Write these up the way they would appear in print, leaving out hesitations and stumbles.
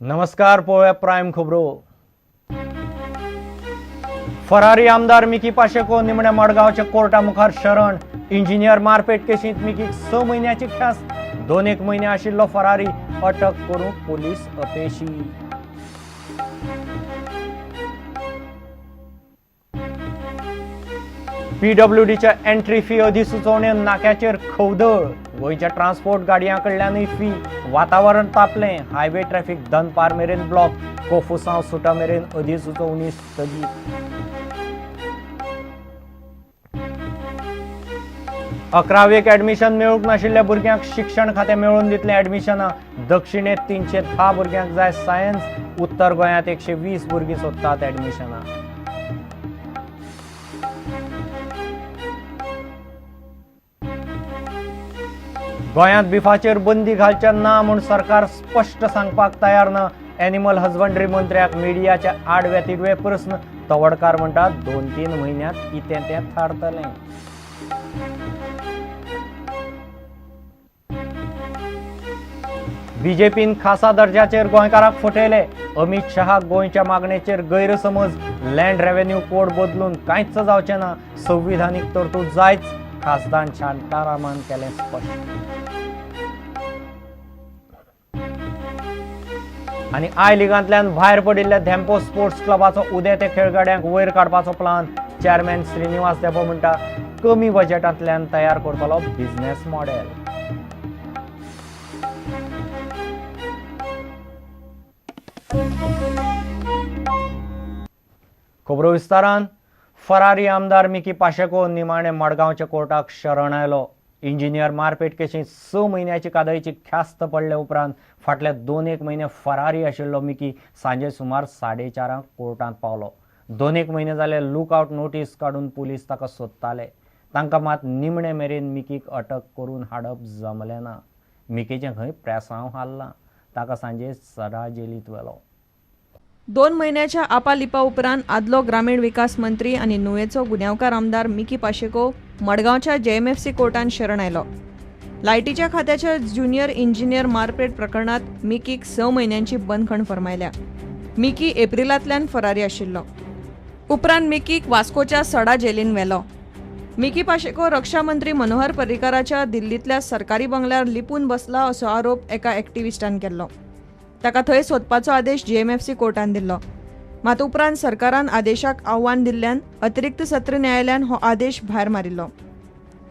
नमस्कार, पळोवया प्रायम खबरो. फरारी आमदार मिकी पाशेको निमण्या मडगांवच्या कोर्टा मुखार शरण. इंजिनियर मारपेट केशींत मिकीक 6 म्हयन्याची ख्यास्त. 2-1 म्हयने आशिल्लो फरारी अटक करूंक पोलीस अपेशी. पीडब्ल्यूडीच्या एंट्री फी अधिसुचोवणेन नाक्याचेर खवदळ. गोंयच्या ट्रान्सपोर्ट गाडयां कडल्यानूय फी. वातावरण तापलें. हायवे ट्रॅफिक दनपार मेरेन ब्लॉक. कोफुसांव सुटा मेरेन अधिसुचोवणी स्थगीत. 11वेक ऍडमिशन मेळूंक नाशिल्ल्या भुरग्यांक शिक्षण खातें मेळोवन दितलें ऍडमिशनां. दक्षिणेंत 310 भुरग्यांक जाय सायन्स. उत्तर गोंयांत 120 भुरगीं सोदतात ऍडमिशनां. गोंयांत बिफाचेर बंदी घालच्या ना म्हूण सरकार स्पश्ट सांगपाक तयार ना. एनिमल हजबंड्री मंत्र्याक मिडियाच्या आडव्या तिडवे प्रस्न. तवडकार म्हणटात 2-3 म्हयन्यांत कितें तें थारतलें. बीजेपीन खासा दर्जाचेर गोंयकाराक फटयले. अमित शहा गोंयच्या मागणेचेर गैरसमज. लँड रेव्हेन्यू कोड बदलून कांयच जावचें ना. संविधानीक तरतूद जायच. खासदार शांतारामान केलें स्पश्ट. आनी I लिगांतल्यान भायर पडिल्ल्या धेंपो स्पोर्ट्स क्लबाचो उदेते खेळगड्यांक वयर काडपाचो प्लान. चेअरमॅन श्रीनिवास धेंपो म्हणटा कमी बजेटांतल्यान तयार करतलो बिझनेस मॉडेल. खबरो विस्तारान. फरारी आमदार मिकी पाशेको निमाणे मडगांवच्या कोर्टाक शरण आयलो. इंजिनियर मारपेट केशींत 6 म्हयन्याची कादयेची ख्यास्त पडले उपरांत फाटले 2-1 म्हयने फरारी आशिल्लो मिकी सांजे सुमार 4:30 कोर्टांत पावलो. 2-1 म्हयने जाले लुकआवट नोटीस काडून पुलीस ताका सोदताले. तांकां मात निमणे मेरेन मिकीक अटक करून हाडप जमलें ना. मिकीचें खंय प्रेसांव हाल्लां. ताका सांजे सडा जेलींत व्हेलो. 2 म्हयन्याच्या आपालिपा उपरांत आदलो ग्रामीण विकास मंत्री आनी नुवेचो गुन्यांवकार आमदार मिकी पाशेको मडगांवच्या जेएमएफसी कोर्टान शरण आयलो. लायटीच्या खात्याच्या ज्युनियर इंजिनियर मारपेट प्रकरणांत मिकीक 6 म्हयन्यांची बंदखण फर्मायल्या. मिकी एप्रिलांतल्यान फरारी आशिल्लो. उपरांत मिकीक वास्कोच्या सडा जेलीन व्हेलो. मिकी पाशेको रक्षा मंत्री मनोहर पर्रीकाराच्या दिल्लींतल्या सरकारी बंगल्यार लिपून बसला असो आरोप एका एक्टिविस्टान केल्लो. ताका थंय सोदपाचो आदेश जेएमएफसी कोर्टान दिल्लो. मात उपरांत सरकारान आदेशाक आव्हान दिल्ल्यान अतिरिक्त सत्र न्यायालयान हो आदेश भायर मारिल्लो.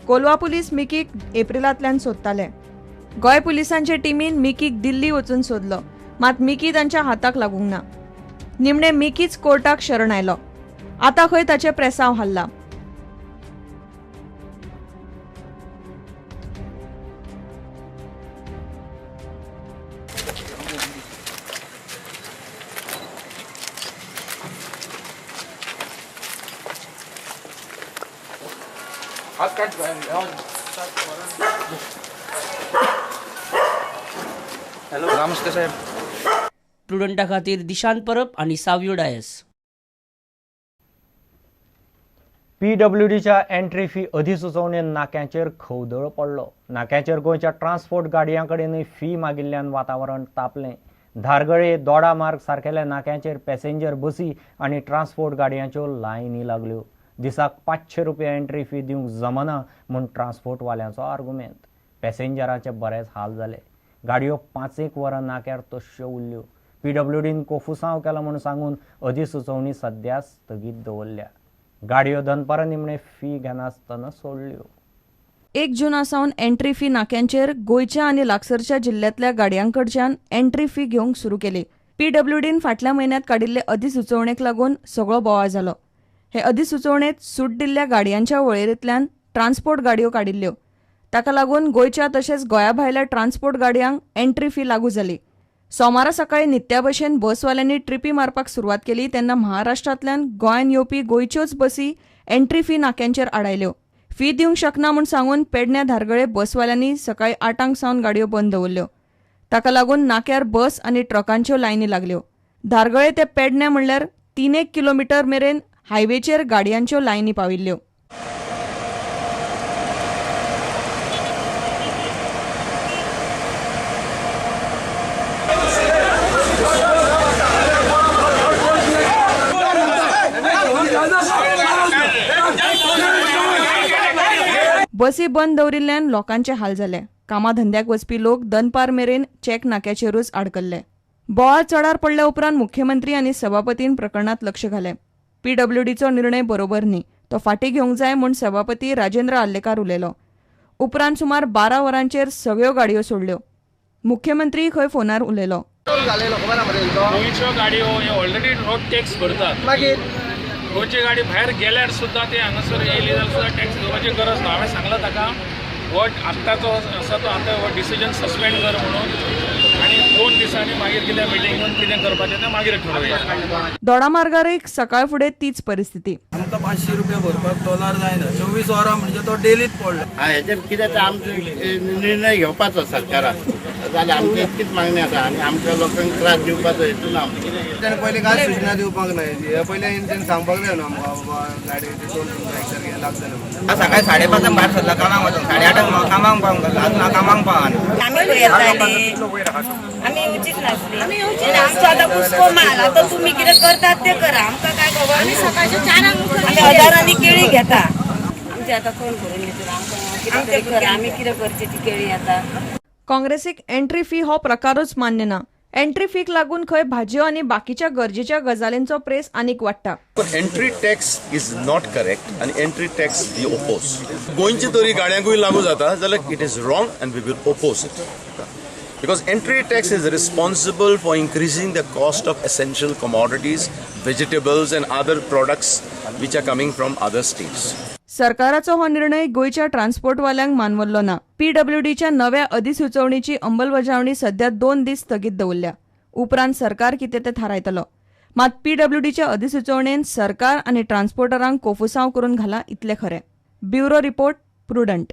कोलवा पुलीस मिकीक एप्रिलांतल्यान सोदताले. गोंय पुलिसांचे टिमीन मिकीक दिल्ली वचून सोदलो, मात मिकी तांच्या हाताक लागूंक ना. निमणे मिकीच कोर्टाक शरण आयलो. आतां खंय ताचें प्रेसांव हाल्ला. हॅलो नमस्ते साहेब. प्रुडंटा खातीर दिशांत परब आनी सावियो डायस. पीडब्ल्यूडीच्या एंट्री फी अधिसुचोवणेन नाक्यांचेर खवदळ पडलो. नाक्याचेर गोंयच्या ट्रान्सपोर्ट गाडयां कडेनूय फी मागिल्ल्यान वातावरण तापलें. धारगळे दोडा मार्ग सारकेल्या नाक्यांचेर पॅसेंजर बसी आनी ट्रान्सपोर्ट गाडयांच्यो लायनी लागल्यो. दिसाक 500 रुपया एंट्री फी दिवंक जमना म्हूण ट्रान्सपोर्टवाल्यांचो आर्गुमेंत. पॅसेंजरांचे बरेच हाल जाले. गाडयो 5-1 वरां नाक्यार तश्यो उरल्यो. पीडब्ल्यूडीन कोफुसांव केला म्हूण सांगून अधिसुचोवणी सद्या स्थगीत दवरल्या. गाडयो दनपारां निमणे फी घेनासतना सोडल्यो. 1 जुना सावन एंट्री फी नाक्यांचेर गोंयच्या आनी लागसरच्या जिल्ल्यांतल्या गाडयांकडच्यान एंट्री फी घेवंक सुरू केली. पीडब्ल्यूडीन फाटल्या म्हयन्यांत काडिल्ले अधिसुचोवणेक लागून सगळो बोवाळ जालो. हे अधिसुचोवणेंत सूट दिल्ल्या गाडयांच्या वळेरेंतल्यान ट्रान्सपोर्ट गाडयो काडिल्ल्यो. ताका लागून गोंयच्या तशेंच गोंया भायल्या ट्रान्सपोर्ट गाडयांक एंट्री फी लागू जाली. सोमारा सकाळीं नित्या भशेन बसवाल्यांनी ट्रिपी मारपाक सुरवात केली तेन्ना महाराष्ट्रांतल्यान गोंयांत येवपी गोंयच्योच बसी एंट्री फी नाक्यांचेर आडायल्यो. फी दिवंक शकना म्हूण सांगून पेडण्या धारगळे बसवाल्यांनी सकाळीं 8 सावन गाडयो बंद दवरल्यो. ताका लागून नाक्यार बस आनी ट्रकांच्यो लायनी लागल्यो. धारगळे ते पेडण्या म्हणल्यार 3-1 किलोमिटर मेरेन हायवेचेर गाडयांच्यो लायनी पाविल्ल्यो. बसी बंद दवरिल्ल्यान लोकांचे हाल जाले. कामाधंद्याक वचपी लोक दनपार मेरेन चेक नाक्याचेरूच आडकल्ले. बोवाळ चडार पडल्या उपरांत मुख्यमंत्री आनी सभापतीन प्रकरणांत लक्ष घालें. पीडब्ल्यूडीचो निर्णय बरोबर न्ही, तो फाटीं घेवंक जाय म्हूण सभापती राजेंद्र आर्लेकार उलयलो. उपरांत सुमार 12 वरांचेर सगळ्यो गाडयो सोडल्यो. मुख्यमंत्री खंय फोनार उलयलो. गोंयच्यो गाडयो हे ऑलरेडी रोड टॅक्स भरतात, मागीर गोंयची गाडी भायर गेल्यार सुद्दां ते हांगासर येयली जाल्यार सुद्दां टॅक्स घेवपाची गरज ना. हांवें सांगलां ताका हो आत्ताचो आसा तो आतां हो डिसिजन सस्पेंड कर म्हणून, आनी 2 दिसांनी मागीर कितें मिटींग कितें करपाचें तें मागीर ठरोवया. दोडामार्गारय सकाळ फुडें तीच परिस्थिती. आमकां 500 रुपया भरपाक डॉलर जायना, 24 वरां म्हणजे तो डेलीच पडलो. हेचेर कितें ते आमचो निर्णय घेवपाचो सरकारान, जाल्यार आमची इतकीच मागणी आसा आनी आमच्या लोकांक त्रास दिवपाचो हेतू ना. ताणें पयलीं कांय सुचना दिवपाक नाय, हे पयलीं तेणें सांगपाक जाय न्हू आमकां बाबा गाडी टोल तुमकां लागतलें म्हणून. सकाळी 5:30 भायर सरला कामाक वचून, 8:30 कामाक पावंक लागलो, अजून हांव कामाक पावना. आमी खंय येताली, आमी येवचीच नासली. आमचो आतां कुसको माल, आतां तुमी कितें करतात तें करा, आमकां काय खबर. आमी सकाळच्या 4 आमी हजारांनी केळी घेता. आमचे आतां कोण करून घेतलो, आमकां कितें तरी करा, आमी कितें करची ती केळी आतां. काँग्रेसीक एंट्री फी हो प्रकारूच मान्य ना. एंट्री फीक लागून खंय भाजयो आनी बाकीच्या गरजेच्या गजालींचो प्रेस आनीक वाडटा. Entry tax is not correct आनी एंट्री टॅक्स we oppose. गोंयचे तरी गाडयांकूय लागू जाता जाल्यार it is wrong and we will oppose it, because entry tax is responsible for increasing the cost of essential commodities, vegetables and other products which are coming from other states. सरकाराचो हो निर्णय गोंयच्या ट्रान्सपोर्टवाल्यांक मानवल्लो ना. पीडब्ल्यूडीच्या नव्या अधिसुचोवणीची अंमलबजावणी सध्या 2 दीस स्थगीत दवरल्या. उपरांत सरकार कितें तें थारायतलो. मात पीडब्ल्यूडीच्या अधिसुचोवणेन सरकार आनी ट्रान्सपोर्टरांक कोफुसांव करून घाला इतलें खरें. Bureau report, Prudent.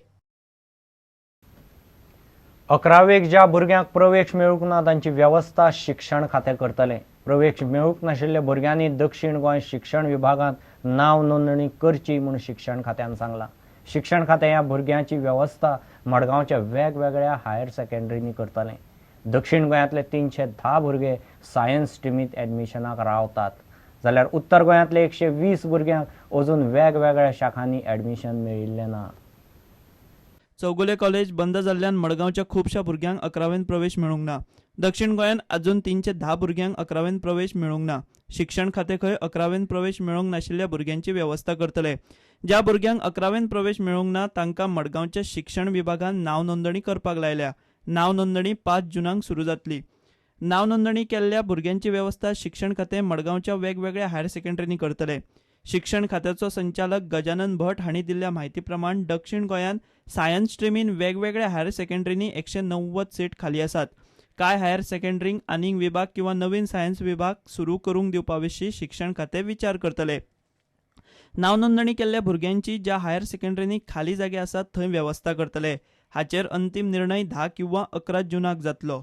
11वेक ज्या भुरग्यांक प्रवेश मेळूंक ना तांची वेवस्था शिक्षण खातें करतलें. प्रवेश मेळूंक नाशिल्ल्या भुरग्यांनी दक्षिण गोंय शिक्षण विभागांत नांव नोंदणी करची म्हूण शिक्षण खात्यान सांगलां. शिक्षण खातें ह्या भुरग्यांची वेवस्था मडगांवच्या वेगवेगळ्या हायर सेकंडरींनी करतलें. दक्षिण गोंयांतले 310 भुरगे सायन्स स्ट्रिमींत एडमिशनाक रावतात, जाल्यार उत्तर गोंयांतले 120 भुरग्यांक अजून वेगवेगळ्या शाखांनी एडमिशन मेळिल्लें ना. चौगुले कॉलेज बंद जाल्ल्यान मडगांवच्या खुबश्या भुरग्यांक 11वेंत प्रवेश मेळूंक ना. दक्षिण गोंयांत अजून 310 भुरग्यांक 11वेंत प्रवेश मेळूंक ना. शिक्षण खातें खंय 11वेंत प्रवेश मेळूंक नाशिल्ल्या भुरग्यांची वेवस्था करतले. ज्या भुरग्यांक 11वेंत प्रवेश मेळूंक ना तांकां मडगांवच्या शिक्षण विभागान नांव नोंदणी करपाक लायल्या. नांव नोंदणी 5 जूनाक सुरू जातली. नांव नोंदणी केल्ल्या भुरग्यांची वेवस्था शिक्षण खातें मडगांवच्या वेगवेगळ्या हायर सेकंडरींनी करतले. शिक्षण खात्याचो संचालक गजानन भट हांणी दिल्ल्या म्हायती प्रमाण दक्षिण गोंयांत सायन्स स्ट्रिमीन वेगवेगळ्या हायर सेकंडरींनी 190 सीट खाली आसात. कांय हायर सेकंडरींक आनीक विभाग किंवा नवीन सायन्स विभाग सुरू करूंक दिवपा विशीं शिक्षण खातें विचार करतले. नांव नोंदणी केल्ल्या भुरग्यांची ज्या हायर सेकंडरींनी खाली जागे आसात थंय वेवस्था करतले. हाचेर अंतीम निर्णय 10 किंवा 11 जूनाक जातलो.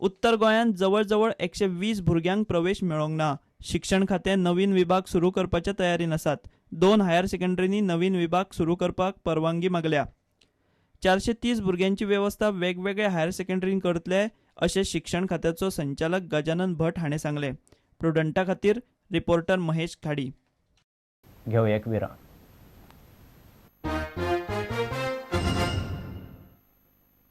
उत्तर गोंयांत जवळजवळ 120 भुरग्यांक प्रवेश मेळोंक ना. शिक्षण खातें नवीन विभाग सुरू करपाच्या तयारीन आसात. 2 हायर सेकंडरींनी नवीन विभाग सुरू करपाक परवानगी मागल्या. 430 भुरग्यांची वेवस्था वेगवेगळ्या हायर सेकंडरीन करतले अशें शिक्षण खात्याचो संचालक गजानन भट हाणें सांगलें. प्रुडंटा खातीर रिपोर्टर महेश खाडी. घेवया एक विराम.